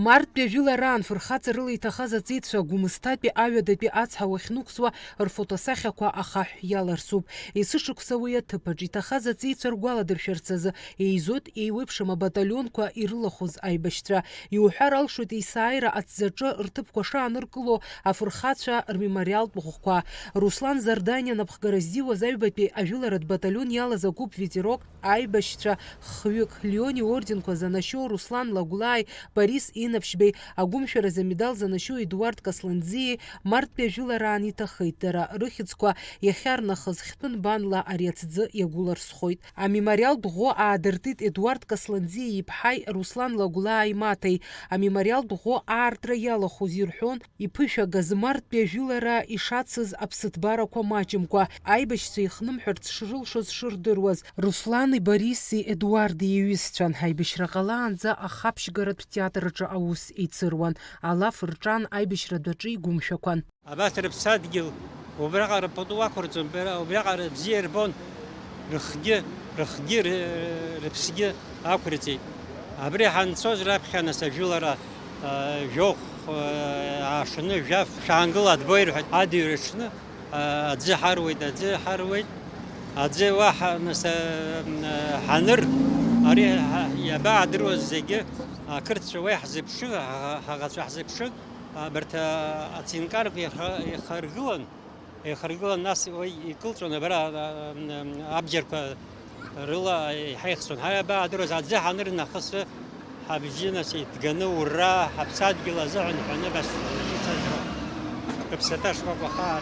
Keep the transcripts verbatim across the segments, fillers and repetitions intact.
Марттәи ажәылараан фырхаҵарыла иҭахаз аҵеицәа Гәымсҭатәи аҩадатәи ацҳа уахьнықәсуа рфотосахьақәа ахаҳә иаларсуп. Есышықәса уи аҭыԥаҿ иҭахаз аҵеицәа ргәаладыршәарц азы еизоит еиуеиԥшым абаталионқәа ирылахәыз аибашьцәа. Иуҳәар алшоит есааира аҭӡаҿы рҭыԥқәа шааныркыло афырхацәа рмемориалтә ӷәӷәақәа. Руслан Зарданиа напхгара ззиуаз аҩбатәи ажәыларатә баталион иалаз агәыԥ ветерок аибашьцәа хҩык, Леон иорденқәа занашьоу Руслан Лагәлааи Борис Инаԥшьбеи, агәымшәаразы амедал занашьоу Едуард Касланӡиеи марттәи ажәылараан иҭахеит. Дара рыхьӡқәа иахьарнахыз хьтәы нбанла ари аҭӡы иагәыларсхоит. Амемориалтә ӷәӷәа аадыртит Едуард Касланӡиа иԥҳаи Руслан Лагәлааи имаҭеи. Амемориалтә ӷәӷәа аартра иалахәыз ирҳәон, иԥышәагаз марттәи ажәылара ишацыз аԥсыҭбарақәа маҷымкәа, аибашьцәа ихнымҳәырц шрылшоз шырдыруаз. Руслани Бориси Едуарди иҩызцәан. Аибашьра ҟалаанӡа ахаԥшьгаратә театр аҿы аус еицыруан. Алаф рҿан аибашьратә аҿы игәымшәақәан. Абас рыԥсадгьыл убраҟа рпату ақәырҵон, бара убраҟа рыбзиа ирбон, рыхгьы, рыхгьы, ры-, рыԥсгьы ақәырҵеит. Абри ҳанцоз раԥхьа нас ажәылара, а, жәохә, а, аашаны, жәаф шаангыл адбои рҳәеит, адыҩраҽны, а, аӡы ҳаруеит, аӡы ҳаруеит, аӡы уаҳа нас, а, м, а, ҳаныр, ари ҳа-, иабаадыруаз зегьы ақырҭцәа уа иаҳзыԥшын, ҳаӷа-, ҳаӷацәа ҳзыԥшын, абарҭ, а, ацинкарқәа еиха-, еихаргылан, еихаргылан, нас уа икылҵәон, абра, а, а, абџьарқәа рыла иҳаихҵәон. Ҳара иабаадыруаз, аӡы ҳанырнахыс, ҳабжьы нас иҭганы, ура, ҳаԥсадгьыл азыҳәан ҳәаны, абас ицаз рыԥсаҭа шкәакәа хаа.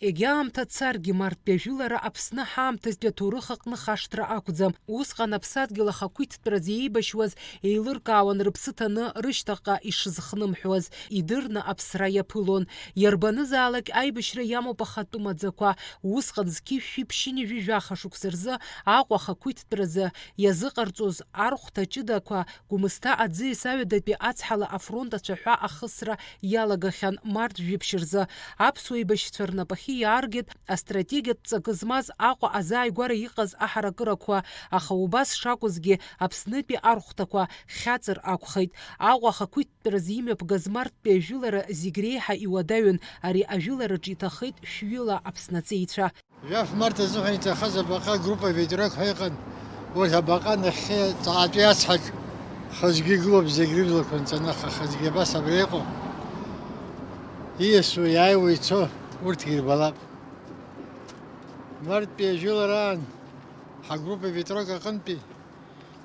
Егьа аамҭа царгьы, марттәи ажәылара Аԥсны ҳаамҭазтәи аҭоурых аҟны хашҭра ақәӡам. Усҟан аԥсадгьыл ахақәиҭтәразы еибашьуаз еилыркаауан рыԥсы ҭаны рышьҭахьҟа ишызхнымҳәуаз, идырны аԥсра иаԥылон. Иарбанызаалак аибашьра иамоуп ахатәы маӡақәа. Усҟан зқьи шәи ԥшьынҩажәи жәаха шықәса рзы Аҟәа ахақәиҭтәразы иазыҟарҵоз архәҭа ҷыдақәа Гәымсҭа аӡиас аҩадатәи ацҳала афронт ацәаҳәа ахысра иалагахьан март жәиԥшь рзы. Аԥсуа еибашьцәа рнапахьы иааргеит астратегиатә ҵакы змаз Аҟәа азааигәара иҟаз аҳаракырақәа, аха убас шакәызгьы Аԥснытәи архәҭақәа хьаҵыр акәхеит. Аҟәа ахақәиҭтәразы имҩаԥгаз марттәи ажәылара зегь реиҳа иуадаҩын, ари ажәылараҿ иҭахеит шәҩыла Аԥсны аҵеицәа. Жәаф март азыҳәан иҭахаз абаҟа группа ветерак ҳәа иҟан. Урҭ абаҟа нахьхьи ҵаҟатәи ацҳаҿ хазгьы игылоуп, зегь рыблақәа нҵаны, аха хазгьы абас абра иҟоуп. Ииасуа, иааиуа, ицо урҭгьы ирбалап. Марттәи ажәылараан ҳагруппа ветерак аҟынтәи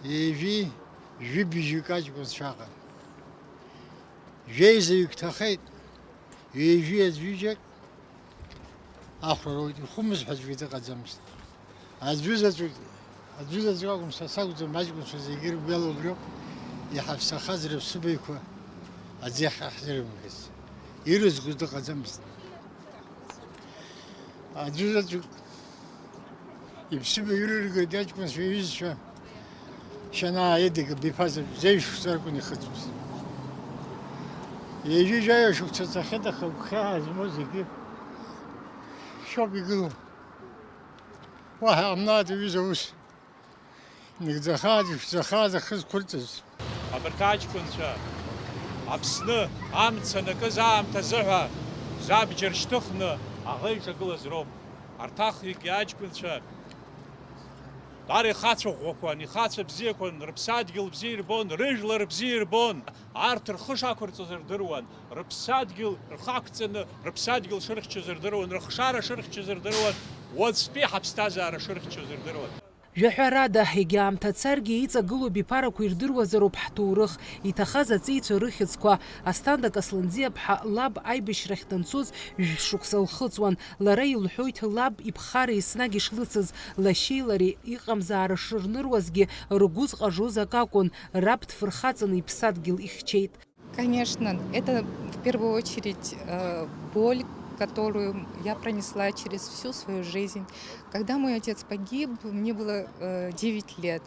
ҩажәи жәибжьҩык аҷкәынцәа ыҟан. Жәеизаҩык ҭахеит, ҩажәи аӡә ҩыџьак ахәра роуит, ихәымыз ҳәа аӡәгьы дыҟаӡамызт. Аӡәы заҵәык, аӡәы заҵәык акәым, са сакәӡам, аҷкәынцәа зегьы ргәы иалоу убриоуп, иҳаԥсахаз рыԥсыбаҩқәа аӡы иахьаҳзырымгаз. Ирызкыз дыҟаӡамызт. Аӡәы заҵәык иԥсыбаҩ ирыргеит аҷкәынцәа иҩызцәа Шьанаа Едыга биԥазар, зеижә шықәса ракәын ихыҵуаз. Ҩажәи жәаҩа шықәса ҵахьеит, аха гәхьаа змоу зегьы шьоуп игылоу. Уаҳа ҟамлааит, аҩыза, ус. Нагӡахааит, ишәӡахааит ахы зқәырҵаз. Абарҭ аҷкәынцәа Аԥсны амца анакыз аамҭазы ҳәа забџьар шьҭыхны аӷа иҿагылаз роуп. Арҭ ахҩык аҷкәынцәа даара ихацәа ӷәӷәақәан, ихацәа бзиақәан, рыԥсадгьыл бзиа ирбон, рыжәлар бзиа ирбон. Арҭ рхы шақәырҵоз рдыруан, рыԥсадгьыл рхы ақәҵаны, рыԥсадгьыл шырхьчоз рдыруан, рыхшара шырхьчоз рдыруан, уаҵәтәи ҳаԥсҭазаара шырхьчоз рдыруан. Жәаҳәарада, егьа аамҭа царгьы иҵагылоу абиԥарақәа ирдыруазароуп ҳҭоурых, иҭахаз аҵеицәа рыхьӡқәа. Асҭанда Касланӡиаԥҳа лаб аибашьрахь данцоз жәшықәса лхыҵуан. Лара илҳәоит, лаб иԥхара еснагь ишлыцыз, лашьеи лареи иҟамзаара шырныруазгьы ргәы зҟажоз акакәын, раб дфырхаҵаны иԥсадгьыл ихьчеит. Конечно, это в первую очередь, э, боль, которую я пронесла через всю свою жизнь. Когда мой отец погиб, мне было, э, девять лет.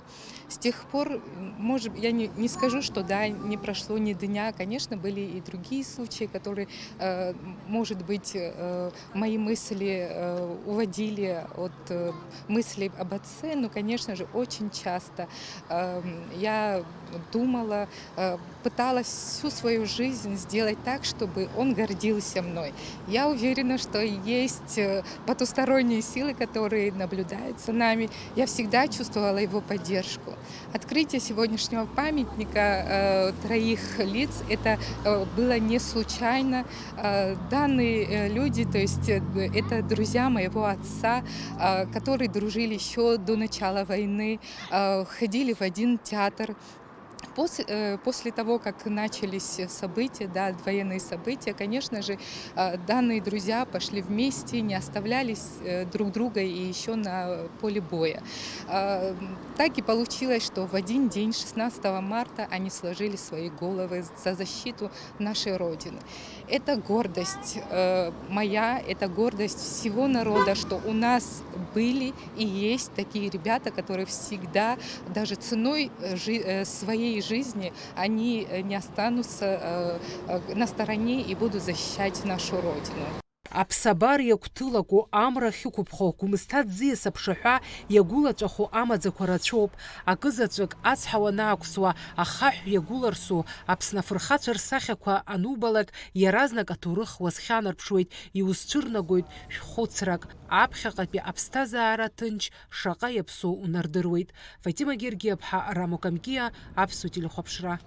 С тех пор, м, может, я не, не скажу, что да, не прошло ни дня. Конечно, были и другие случаи, которые, э, м, может быть, э, мои мысли, э, уводили от, э, мыслей об отце. Но, конечно же, очень часто, эм, я Думала, э, пыталась всю свою жизнь сделать так, чтобы он гордился мной. Я уверена, что есть э, потусторонние силы, которые наблюдают за нами. Я всегда чувствовала его поддержку. Открытие сегодняшнего памятника э, троих лиц, это э, было не случайно. Э, данные э, люди, то есть э, это друзья моего отца, э, которые дружили еще до начала войны, э, ходили в один театр. После, э, после того, как начались события, да, военные события, конечно же, э, данные друзья пошли вместе, не оставлялись э, друг друга и еще на поле боя. Э, так и получилось, что в один день, шестнадцатого марта, они сложили свои головы за защиту нашей Родины. Это гордость э, моя, это гордость всего народа, что у нас были и есть такие ребята, которые всегда, даже ценой э, жи- э, своей жизни, они э, не останутся э, э, на стороне и будут защищать нашу Родину. Аԥсабара иагәҭылаку, амра ахьықәыԥхо, Гәымсҭа аӡиас аԥшаҳәа иагәылаҵәаху амаӡақәа рацәоуп. Акызаҵәык, ацҳа уанаақәсуа, ахаҳә иагәыларсу Аԥсны афырхацәа рсахьақәа анубалак, иаразнак аҭоурых уазхьанарԥшуеит, иузцәырнагоит шәхәыцрак. Аԥхьаҟатәи аԥсҭазаара ҭынч шаҟа иаԥсоу унардыруеит. Фатима Гергиаԥҳа, Рамо Камкиа, Аԥсуа телехәаԥшра.